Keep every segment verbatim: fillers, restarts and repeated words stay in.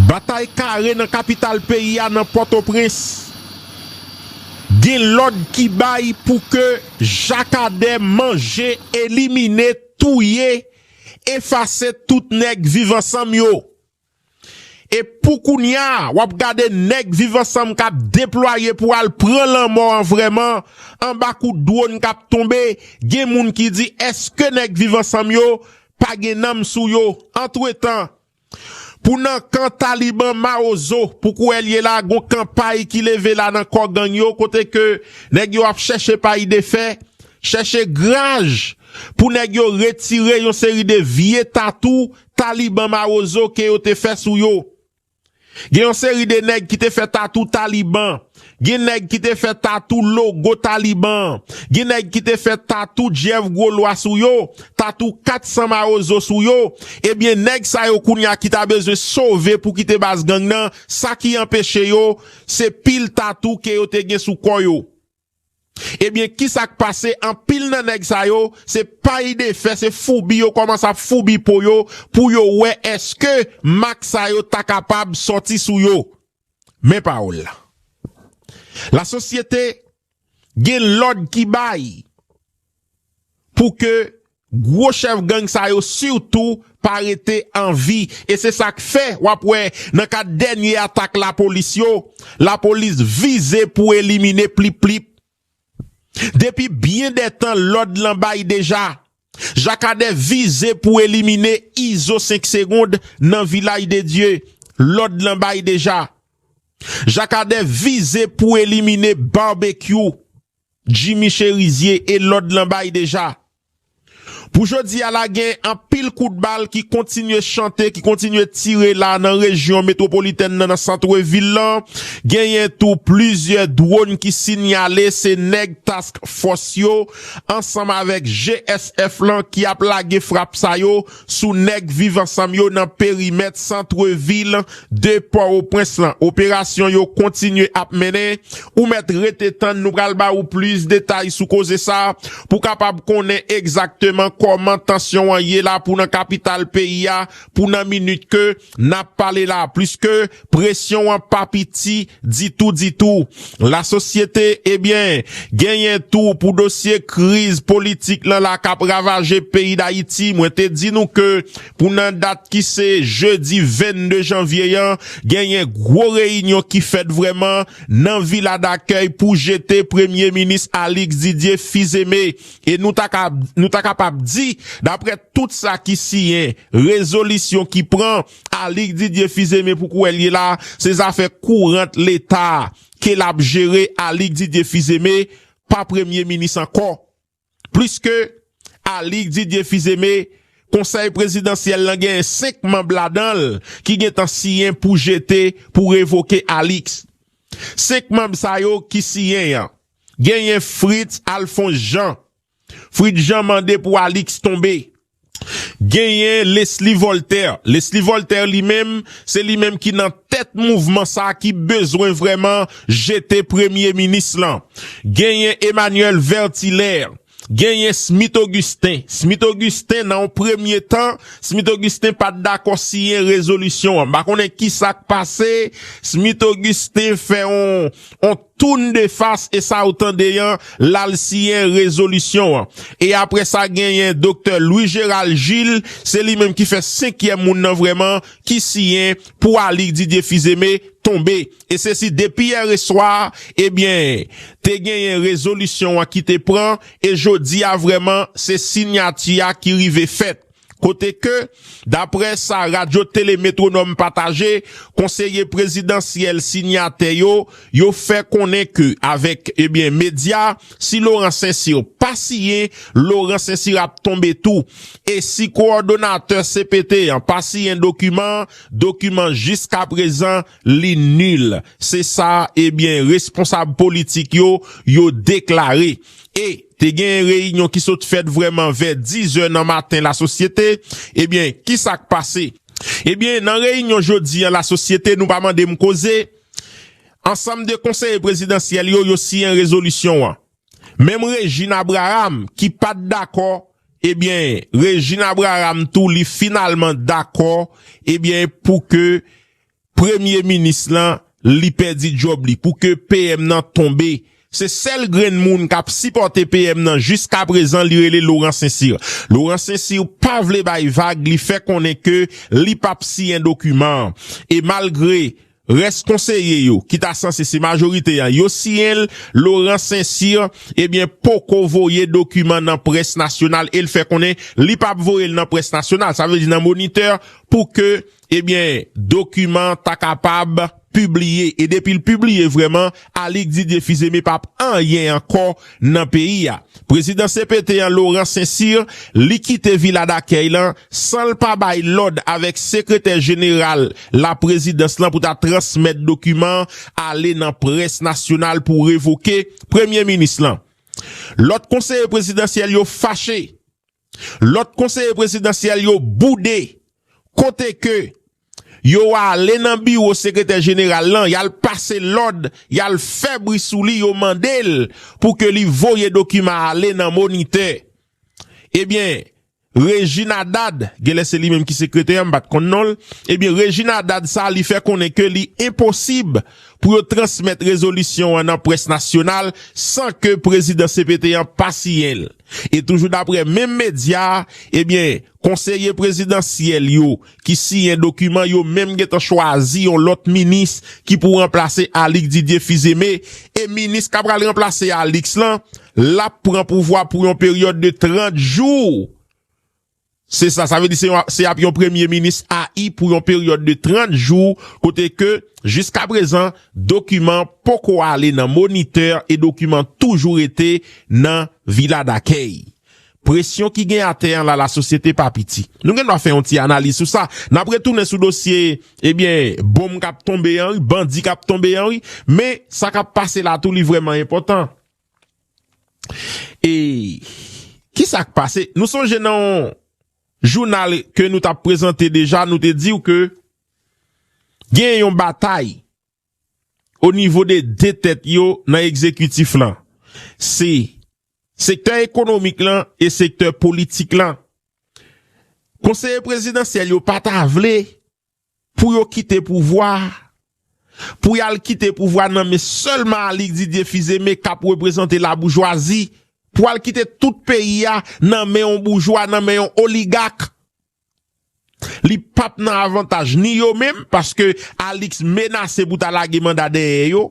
Batay kare nan kapital peyi a, nan Pòtoprens. Gen lòd ki bay pou ke Jakadè manje, elimine, touye, efase tout nèg Viv Ansanm yo. E pou kounye a, w ap gade nèg Viv Ansanm k ap deplwaye pou al pran lanmò an vrèman, anba kout dwòn k ap tonbe, gen moun ki di, èske nèg Viv Ansanm yo pa gen nanm sou yo? Antretan, pou nan kan Taliban Mawozo, pou kwè l ye la, gon kanpay ki leve la nan kò gang yo, kote ke nèg yo ap chèche pay defè, chèche graj, pou nèg yo retire yon seri de vye tatou Taliban Mawozo ke yo te fè sou yo. Gen yon seri de nèg ki te fè tatou Taliban. Gen nèg ki te fè tatou logo Taliban. Gen nèg ki te fè tatou Jeff Grolwa sou yo, tatou kat san Mawozo sou yo. Ebyen, nèg sa yo kounye a ki ta bezwen sove pou kite baz gang nan, sa ki anpeche yo, se pil tatou ke yo te gen sou kò yo. Ebyen, kisa k pase? Anpil nan nèg sa yo, se pay defè, se foubi yo kòmanse ap foubi po yo pou yo wè èske mak sa yo ta kapab sòti sou yo. Men pawòl la. Lasosyete gen lòd ki bay pou ke gwo chèf gang sa yo sitou pa rete an vi. E se sa k fè, w ap wè, nan kad dènye atak lapolis yo, lapolis vize pou elimine Plip Plip. Depi byen dè tan, lòd lan bay deja. Jakadè vize pou elimine Izo senk Segonn nan Vilaj de Dye. Lòd lan bay deja. Jakadè vize pou elimine Babekyou, Jimmy Cherizier, e lòd lan bay deja. Pou jodi a la, gen anpil kout bal ki kontinye chante, ki kontinye tire la nan rejyon metwopolitèn nan, nan sant vil lan. Genyen tou plizyè dwòn ki sinyale se nèg task fòs yo ansanm avèk G S F lan ki ap lage frap sa yo sou nèg Viv Ansanm yo nan perimèt sant vil de Pòtoprens lan. Operasyon yo kontinye ap mennen. Ou mèt rete tann, nou pral ba ou plis detay sou koze sa pou kapab konnen egzakteman kòman tansyon an ye la pou nan kapital peyi a, pou nan minit ke n ap pale la, pliske presyon an pa piti ditou, ditou. Lasosyete, ebyen, genyen tou pou dosye kriz politik lan la k ap ravaje peyi Dayiti. Mwen te di nou ke pou nan dat ki se jedi vennde janvye an, genyen gwo reyinyon ki fèt vrèman nan Vila Dakèy pou jete Premye Minis Alix Didier Fils-Aimé. E nou ta ka, nou ta kapab di, daprè tout sa ki siyen, rezolisyon ki pran, Alix Didier Fils-Aimé pou kwè l ye la, se zafè kourant Leta ke l ap jere. Alix Didier Fils-Aimé pa Premye Minis ankò. Pliske Alix Didier Fils-Aimé, Konsèy Prezidansyèl lan genyen senk manm ladan l ki gentan siyen pou jete, pou revoke Alix. Senk manm sa yo ki siyen an, genyen Fritz Alphonse Jean. Fritz Jean mande pou Alix tonbe. Genyen Leslie Voltaire. Leslie Voltaire li menm, se li menm ki nan tèt mouvman sa ki bezwen vrèman jete Premye Minis lan. Genyen Emmanuel Vertilaire. Genyen Smith Augustin. Smith Augustin, nan yon premye tan, Smith Augustin pa t dakò siyen rezolisyon an. M pa konnen ki sa k pase. Smith Augustin fè yon, yon tounn de fas e sa ou tande an, l al siyen rezolisyon an. E apre sa, genyen Doktè Louis Gérald Gilles, se li menm ki fè senkyèm moun nan vrèman, ki siyen pou Alix Didier Fils-Aimé tonbe. E se si depi yè swa, ebyen, te genyen rezolisyon an ki te pran, e jodi a vrèman, se siyati a ki rive fèt. Kote ke, daprè sa Radyo Tele Metwonòm pataje, konseye prezidansyèl siyatè yo, yo fè konnen ke avèk, ebyen, medya, si Laurent Saint-Cyr pa siyen, Laurent Saint-Cyr ap tonbe tou. E si kowòdonatè C P T an pa siyen dokiman, dokiman jiskaprezan, li nil. Se sa, ebyen, responsab politik yo, yo deklare. E te gen reyinyon ki sot fèt vrèman vè diz è nan maten, Lasosyete. Ebyen, ki sa k pase? Ebyen, nan reyinyon jodi an, Lasosyete, nou pa mande m koze. Ansanm de konseye prezidansyèl yo, yo siyen rezolisyon an. Menm Régine Abraham, ki pa t dakò, ebyen, Régine Abraham tou, li finalman dakò, ebyen, pou ke premye minis lan, li pèdi djòb li, pou ke P M nan tonbe. Se sèl grenn moun k ap sipòte P M nan jiskaprezan, li rele Laurent Saint-Cyr. Laurent Saint-Cyr pa vle bay vag, li fè konnen ke li p ap siyen dokiman an. E malgre rès konseye yo, ki ta sanse se majorite a, yo siyen l, Laurent Saint-Cyr, ebyen, poko voye dokiman nan près nasyonal e l fè konnen li p ap voye l nan près nasyonal. Sa vle di nan Monitè pou ke, ebyen, dokiman ta kapab pibliye. E depi l pibliye vrèman, Alix Didier Fils-Aimé p ap anyen ankò nan peyi a. Prezidan C P T an, Laurent Saint-Cyr, li kite Vila Dakèy lan san l pa bay lòd avèk sekretè jeneral laprezidans lan pou ta transmèt dokiman ale nan près nasyonal pou revoke premye minis lan. Lòt konseye prezidansyèl yo fache. Lòt konseye prezidansyèl yo boude. Kote ke yo ale nan biwo sekretè jeneral lan, y al pase lòd, y al fè bri sou li, yo mande l pou ke li voye dokiman ale nan Monitè. Ebyen, Régine Haddad, genlè se li menm ki sekretè a, m pa t konn non l. Ebyen, Régine Haddad sa, li fè konnen ke li enposib pou yo transmèt rezolisyon an nan près nasyonal san ke prezidan C P T an pa siyen l. E toujou daprè menm medya a, ebyen, konseye prezidansyèl yo ki siyen dokiman yo menm gentan chwazi yon lòt minis ki pou ranplase Alix Didier Fils-Aimé. E minis k ap pral ranplase Alix lan, l ap pran pouvwa pou yon peryòd de trant jou. Se sa, sa vle di se yon, se ap yon premye minis ayi pou yon peryòd de trant jou, kote ke jiskaprezan dokiman poko ale nan Monitè e dokiman toujou rete nan Vila Dakèy. Presyon ki gen atè an la, lasosyete pa piti. Nou gen dwa fè yon ti analiz sou sa. N ap retounen sou dosye, ebyen, bonm k ap tonbe an, wi, bandi k ap tonbe an, wi. Men, sa k ap pase la tou, li vrèman enpòtan. E kisa k pase? Nou sonje nan yon jounal ke nou t ap prezante deja, nou te di w ke gen yon batay o nivo de de tèt yo nan egzekitif lan. Se sektè ekonomik lan e sektè politik lan. Konseye prezidansyèl yo pa ta vle pou yo kite pouvwa a, pou y al kite pouvwa nan men sèlman Alix Didier Fils-Aimé k ap reprezante laboujwazi, pou al kite tout peyi a nan men yon boujwa, nan men yon oligak. Li p ap nan avantaj ni yo menm, paske Alix menase pou ta lage manda dèyè yo.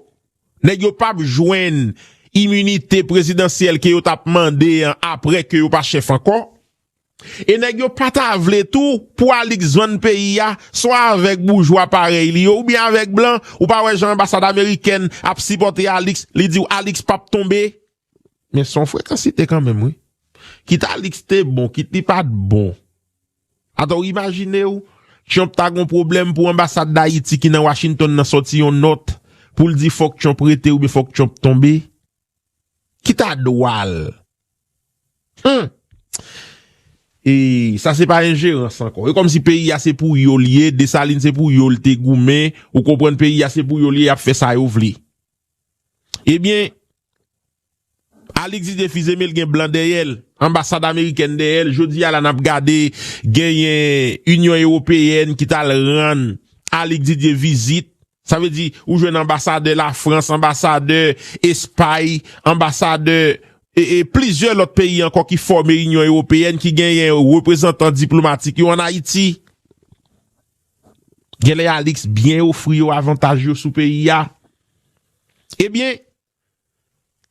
Nèg yo p ap jwenn iminite prezidansyèl ke yo t ap mande an apre ke yo pa chèf ankò. E nèg yo pa ta vle tou pou Alix vann peyi a, swa avèk boujwa parèy li yo, oubyen avèk blan. Ou pa wè jan anbasad amerikèn ap sipòte Alix, li di w Alix p ap tonbe. Men se yon frekansite kanmenm, wi. Kit Alix te bon, kit li pa t bon. Atò, w imajine w, Trump ta gon pwoblèm pou anbasad Dayiti ki nan Washington nan sòti yon nòt pou l di fòk Trump rete oubyen fòk Trump tonbe. Ki ta dwa l? Hmm. E sa se pa enjerans ankò. E kòmsi peyi a se pou yo l ye, Desalin se pou yo l te goumen, ou konprann, peyi a se pou yo l ye, y ap fè sa yo vle. Ebyen, Alix Didier Fils-Aimé l gen blan dèyè l, anbasad amerikèn dèyè l, jodi a la n ap gade genyen Inyon Ewopeyèn ki t al rann Alix Didier vizit. Sa vle di, ou jwenn anbasadè Lafrans, anbasadè Espay, anbasadè e, e plizyè lòt peyi ankò ki fòme Inyon Ewopeyèn ki genyen reprezantan diplomatik yo ann Ayiti. Genlè Alix byen ofri yo avantaj yo sou peyi a. Ebyen,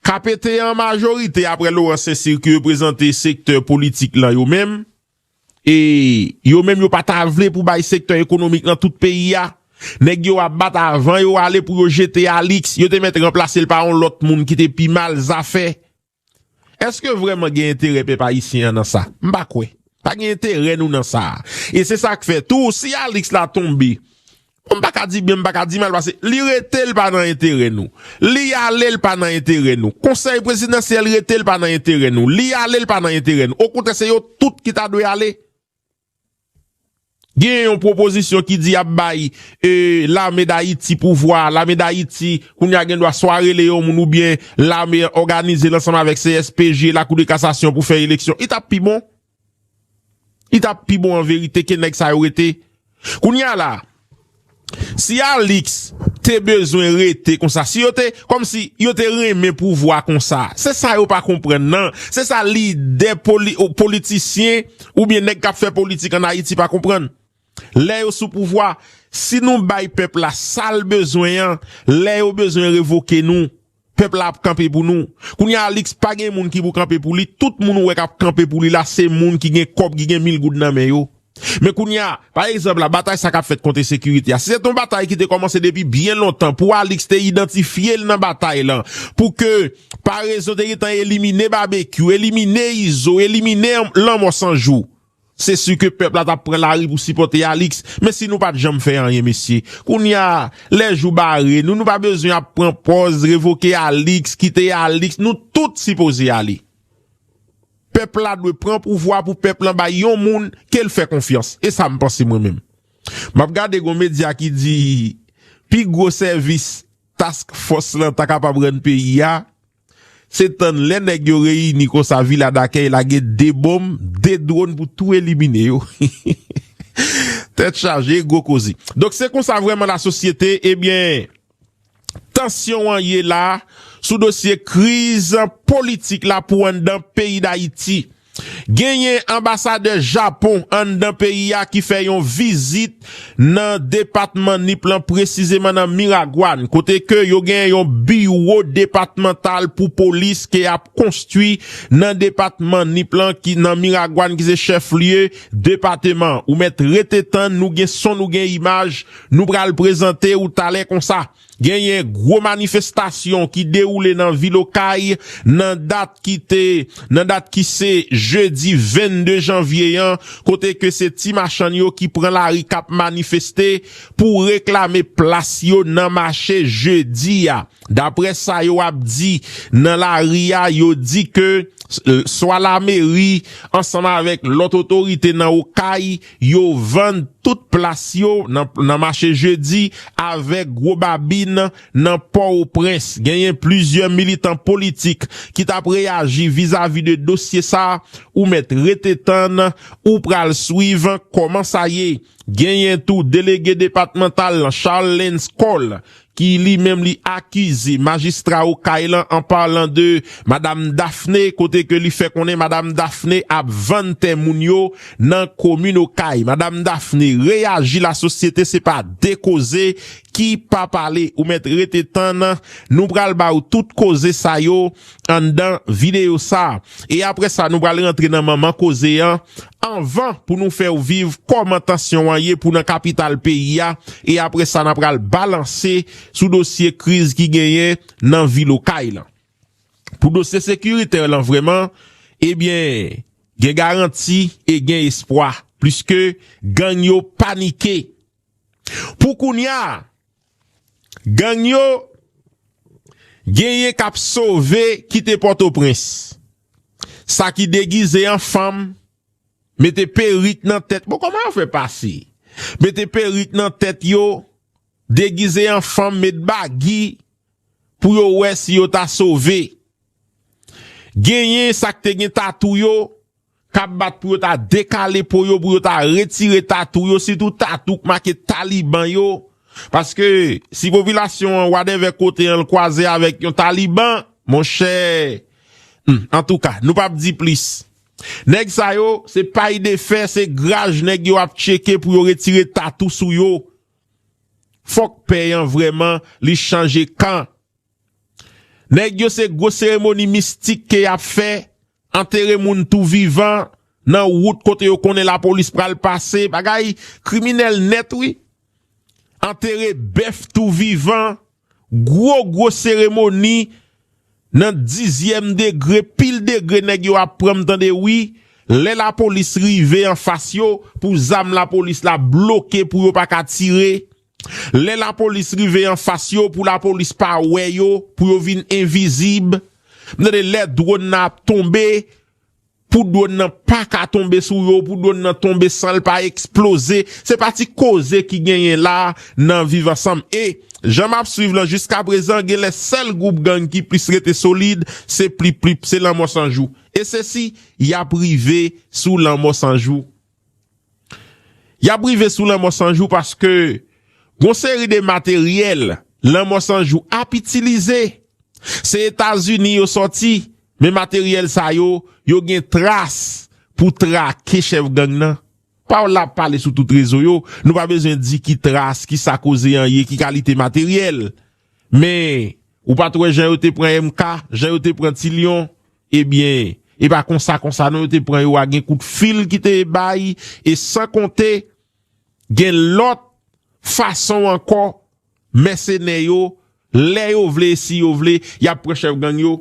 K P T an majorite apre Laurent Saint-Cyr ki reprezante sektè politik lan yo menm, e yo menm yo pa ta vle pou bay sektè ekonomik lan tout peyi a. Nèg yo ap bat avan yo ale pou yo jete Alix, yo te mèt ranplase l pa yon lòt moun ki te pi mal zafè. Èske vrèman gen enterè pèp ayisyen an nan sa? M pa kwè. Pa gen enterè nou nan sa. E se sa k fè tou, si Alix la tonbe, bon, m pa ka di byen, m pa ka di mal, paske li rete l pa nan enterè nou. Li ale l pa nan enterè nou. Konsèy prezidansyèl rete l pa nan enterè nou. Li ale l pa nan enterè nou. Okontrè, se yo tout ki ta dwe ale. Gen yon pwopozisyon ki di y ap bay, e, Lame Dayiti pouvwa. Lame Dayiti, kounye a gen dwa swa rele yon moun oubyen lame òganize l ansanm avèk C S P J e Lakou de Kasasyon pou fè eleksyon. Li t ap pi bon. Li t ap pi bon an verite ke nèg sa yo rete. Kounye a la, Si Alix te bezwen rete konsa, si yo te, kòmsi yo te renmen pouvwa konsa, se sa yo pa konprann nan. Se sa lidè poli, politisyen oubyen nèg k ap fè politik ann Ayiti pa konprann. Lè yo sou pouvwa, si nou bay pèp la sa l bezwen an, lè yo bezwen revoke nou, pèp la ap kanpe pou nou. Kounye a Alix pa gen moun ki pou kanpe pou li, tout moun ou wè k ap kanpe pou li la se moun ki gen kòb, ki gen mil goud nan men yo. Men kounye a, pa egzanp la, batay sa k ap fèt kont ensekirite a, si se te yon batay ki te kòmanse depi byen lontan, pou Alix te idantifye l nan batay lan, pou ke Parèzo te gentan elimine Babekyou, elimine Izo, elimine Lanmò San Jou, se si ke pèp la t ap pran lari pou sipòte Alix. Men si nou pa t janm fè anyen, mesye, kounye a, lè jou bare, nou, nou pa bezwen ap pran pòz, revoke Alix, kite Alix, nou tout sipoze ale. Pèp la dwe pran pouvwa pou pèp lan bay yon moun ke l fè konfyans. E sa m panse mwen menm. M ap gade gon medya ki di pi gwo sèvis task fòs lan ta kapab rann peyi a, se tann lè nèg yo reyini konsa Vila Dakèy lage de bonm, de dwòn pou tou elimine yo. Tèt chaje, gwo koze. Donk se konsa vrèman lasosyete, ebyen, tansyon an ye la sou dosye kriz politik la pou anndan peyi Dayiti. Genyen anbasadè Japon anndan peyi a ki fè yon vizit nan depatman Nip lan, presizeman nan Miragwàn, kote ke yo genyen yon biwo depatmantal pou polis ke y ap konstwi nan depatman Nip lan, ki nan Miragwàn ki se chèf lye depatman. Ou mèt rete tann, nou gen son, nou gen imaj, nou pral prezante ou talè konsa. Genyen gwo manifestasyon ki dewoule nan vil Okay nan dat ki te, nan dat ki se jedi vennde janvye an, kote ke se ti machann yo ki pran lari k ap manifeste pou reklame plas yo nan mache jedi a. Daprè sa yo ap di nan lari a, yo di ke swa lameri ansanm avèk lòt otorite nan Okay, yo vann tout plas yo nan, nan mache jedi avèk gwo babin nan Pòtoprens. Genyen plizyè militan politik ki t ap reyaji vizavi de dosye sa a. Ou mèt rete tann, ou pral swiv kòman sa ye. Genyen tou delege depatmantal lan, Charles Lens Cole, ki li menm li akize majistra Okay lan an palan de Madam Daphné, kote ke li fè konnen Madam Daphné ap vann tè moun yo nan komin Okay. Madam Daphné reyaji lasosyete, se pa de koze ki pa pale. Ou mèt rete tann, nou pral ba ou tout koze sa yo anndan videyo sa. E apre sa, nou pral rantre nan manman koze an, anvan pou nou fè w viv kòman tansyon an ye pou nan kapital peyi a, e apre sa, n a pral balanse sou dosye kriz ki genyen nan vil Okay lan. Pou dosye sekiritè lan vrèman, ebyen, gen garanti e gen espwa, pliske gang yo panike. Pou kounye a, gang yo genyen k ap sove kite Pòtoprens. Sa ki degize an fanm, mete perik nan tèt. Bon, kòman yo fè pase? Mete perik nan tèt yo, degize an fanm, met bagi pou yo wè si yo ta sove. Genyen sa k te gen tatou yo, k ap bat pou yo ta dekale po yo, pou yo ta retire tatou yo, sitou tatou k make Taliban yo. Paske si popilasyon an, whatever kote an, l kwaze avèk yon Taliban, monchè, hmm, antouka, nou p ap di plis. Nèg sa yo, se pay de fè, se graj nèg yo ap tcheke pou yo retire tatou sou yo. Fòk pè an vrèman li chanje kan. Nèg yo se gwo seremoni mistik ke y ap fè, antere moun tou vivan nan wout kote yo konnen lapolis pral pase, bagay kriminèl nèt wi. Antere bèf tou vivan, gwo gwo seremoni nan dizyèm degre, pil degre nèg yo ap pran m tande wi. Lè lapolis rive anfas yo, pou zam lapolis la bloke pou yo pa ka tire. Lè lapolis rive anfas yo, pou lapolis pa wè yo, pou yo vin envizib. M tande lè dwòn nan ap tonbe, pou dwòn nan pa ka tonbe sou yo, pou dwòn nan tonbe san l pa eksploze. Se pa ti koze ki genyen la nan Viv Ansanm. E jan m ap swiv lan jiskaprezan, genlè sèl gwoup gang ki plis rete solid, se Plip Plip, se Lanmò San Jou. E se si y ap rive sou Lanmò San Jou. Y ap rive sou Lanmò San Jou paske Gon seri de materyèl Lanmò San Jou ap itilize. Se Etazini yo sòti, men materyèl sa yo, yo gen tras pou trake chèf gang nan. Pawòl la ap pale sou tout rezo yo, nou pa bezwen di ki tras, ki sa koze an ye, ki kalite materyèl. Men, ou pa t wè jan yo te pran M K, jan yo te pran Ti Lyon? Ebyen, e pa konsa konsa non yo te pran yo a, gen kout fil ki te bay, e san konte, gen lòt fason ankò, mèsenè yo, lè yo vle, si yo vle, y ap pran chèf gang yo.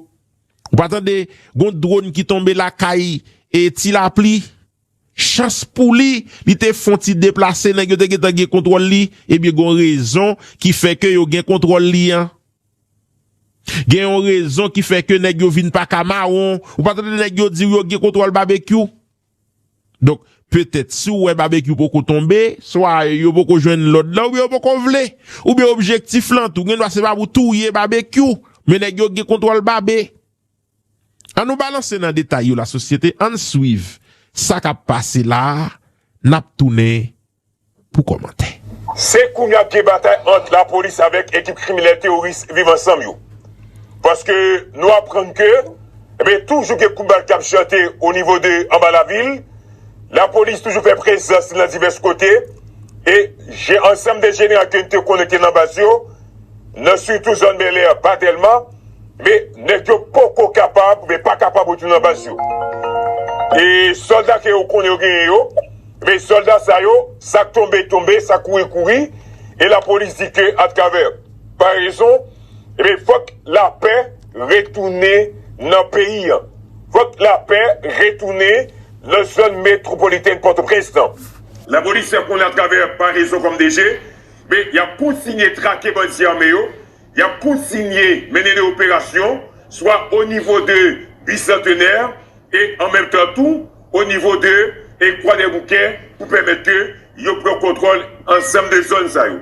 Ou pa tande, gon dwòn ki tonbe lakay e Ti Lapli, chans pou li, li te fon ti deplase, nèg yo te gentan gen kontwòl li, ebyen gon rezon ki fè ke yo gen kontwòl li an. Gen yon rezon ki fè ke nèg yo vin pa ka mawon. Ou pa tande nèg yo di w yo gen kontwòl Babekyou? Donk, petèt, si w wè Babekyou poko tonbe, swa yo poko jwenn lòd la, oubyen yo poko vle, oubyen objektif lan tou, gen dwa se pa pou touye Babekyou, men nèg yo gen kontwòl Babe. An nou balanse nan detay yo, lasosyete, ann swiv sa k ap pase la a, n ap tounen pou kòmantè. Se kounye a gen batay ant lapolis avèk ekip kriminèl teworis Viv Ansanm yo. Paske nou aprann ke, ebyen, toujou gen kout bal k ap chante o nivo de anba lavil. Lapolis toujou fè prezans li nan divès kote. E je-, ansanm de jeneral ke n te konnen ki te nan baz yo, nan sitou zòn Bèlè, pa tèlman, men nèg yo poko kapab, men pa kapab retounen nan baz yo. E sòlda ke yo konnen yo genyen yo, men sòlda sa yo, sa k tonbe, tonbe, sa k kouri, kouri, e lapolis di ke atravè parezon, ebyen, fòk lapè retounen nan peyi an. Fòk lapè retounen nan zòn metwopolitèn Pòtoprens lan. Lapolis fè konnen atravè parezon kòm D G, men y ap kontinye trake bandi ame yo, y ap kontinye mennen de operasyon, swa o nivo de Bicentenaire, e an menm tan tou, o nivo de, e Croix des Bouquets, pou pèmèt ke yo pran kontwòl ansanm de zòn sa yo.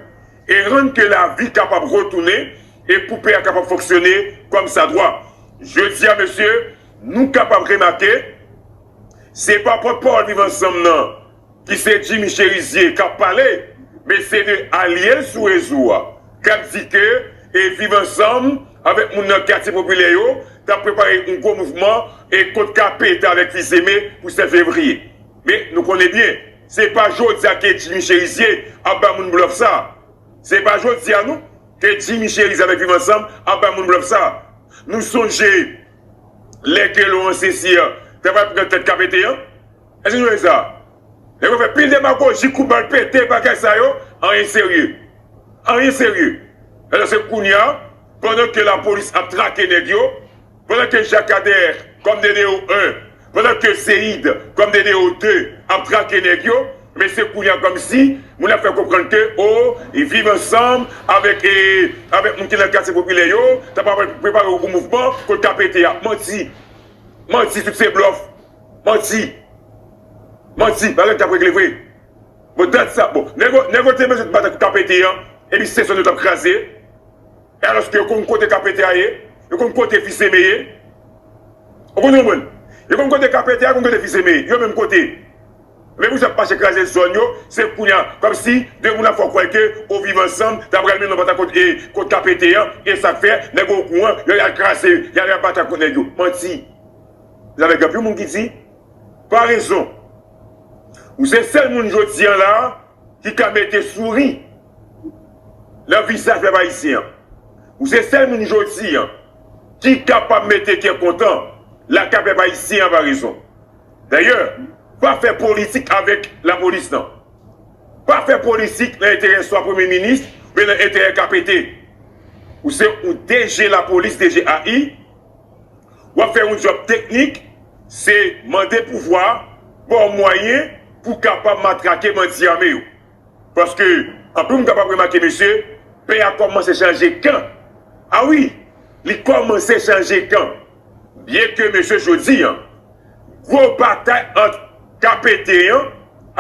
E rann ke lavi kapab retounen, e pou peyi a kapab fonksyone kòm sa dwa. Jodi a, mesye, nou kapab remake, se pa pòtpawòl Viv Ansanm nan, ki se Jimmy Chérizier k ap pale, men se de alye l sou rezo a, k ap di ke, e, Viv Ansanm avèk moun nan katye popilè yo t ap prepare yon gwo mouvman, e, kont K P T avèk Fils-Aimé pou sèt fevriye. Men nou konnen byen, se pa jodi a ke Jimmy Chérizier ap bay moun blòf sa. Se pa jodi a non ke Jimmy Chérizier avèk Viv Ansanm ap bay moun blòf sa. Nou sonje lè ke Laurent Saint-Cyr t ap pran tèt K P T an? Èske nou sonje sa? Nèg yo fè pil demagoji, kout bal pete, bagay sa yo, anyen serye. Anyen serye. Alò se kounye a, pandan ke lapolis ap trake nèg yo, pandan ke Jacques Ader, kòm D D O en, pandan ke Seid, kòm D D O de, ap trake nèg yo, men se kounye a kòmsi moun ap fè konprann ke, o, e Viv Ansanm avèk, e, avèk moun ki nan katye popilè yo, t ap prepare yon gwo mouvman kont K P T a. Manti. Manti, tout se blòf. Manti. Manti, bagay k ap regle vre. Bon, dat sa, bon, nèg yo, nèg yo te bezwen bat ak K P T an, epi se zòn yo t ap kraze. E alòske yo konn kote K P T a ye, yo konn kote Fils-Aimé ye. Ou konn konprann? Yo konn kote K P T a, yo konn kote Fils-Aimé ye. Yo menm kote. Men pou sa ap mache kraze zòn yo, se kounye a, kòmsi de moun ap fè w kwè ke o Viv Ansanm ta pral mennen yon batay kont, e, kont K P T an, e sa k fè, nèg yo okouran, yo al kraze, y al batay kont nèg yo. Manti. Zafè gen anpil moun ki di, parezon. Ou se sèl moun jodi a la a ki ka mete souri nan vizaj pèp ayisyen an. Ou se sèl moun jodi a ki kapab mete kè kontan lakay pèp ayisyen an, parezon. Dayè, pa fè politik avèk lapolis nan. Pa fè politik nan enterè swa premye minis, men nan enterè K P T. Ou se yon D G lapolis, D G A I, w ap fè yon djòb teknik, se mande pouvwa ba w mwayen pou w kapab matrake bandi ame yo. Paske anpil moun kapab remake, mesye, peyi a kòmanse chanje kan. A wi, li kòmanse chanje kan. Byenke, mesye, jodi a, gwo batay ant K P T an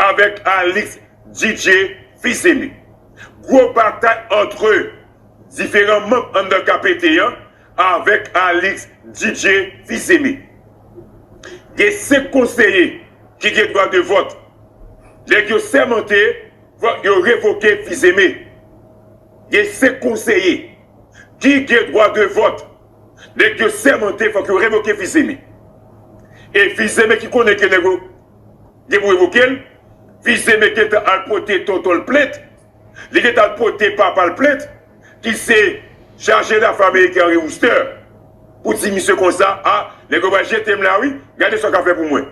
avèk Alix D J Fils-Aimé. Gwo batay ant diferan manm anndan K P T an avèk Alix D J Fils-Aimé. Gen senk konseye ki gen dwa de vòt. Nèg yo sèmante, fòk yo revoke Fils-Aimé. Gen senk konseye ki gen dwa de vòt. Nèg yo sèmante fòk yo revoke Fils-Aimé. E Fils-Aimé ki konnen ke nèg yo gen pou revoke l, Fils-Aimé gentan al pote tonton l plent, li gentan al pote papa l plent, ki se chaje dafè ameriken Henry Wooster, pou di misye konsa, a, nèg yo pral jete m la wi, gade sa w ka fè pou mwen.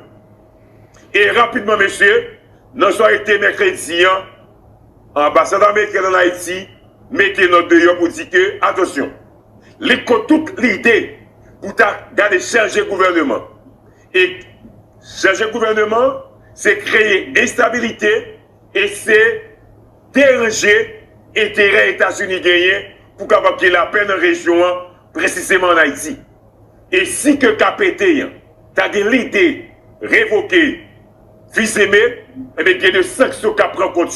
E rapidman, mesye, nan sware te mèkredi an, anbasad ameriken an Ayiti mete nòt deyò pou di ke, atansyon, li kont tout lide pou ta gade chanje gouvèneman. E chanje gouvèneman, se kreye enstabilite e se deranje enterè Etazini genyen pou kapab gen lapè nan rejyon an, presizeman an Ayiti. E si ke K P T an ta gen lide revoke Fils-Aimé, ebyen gen de sanksyon k ap pran kont yo.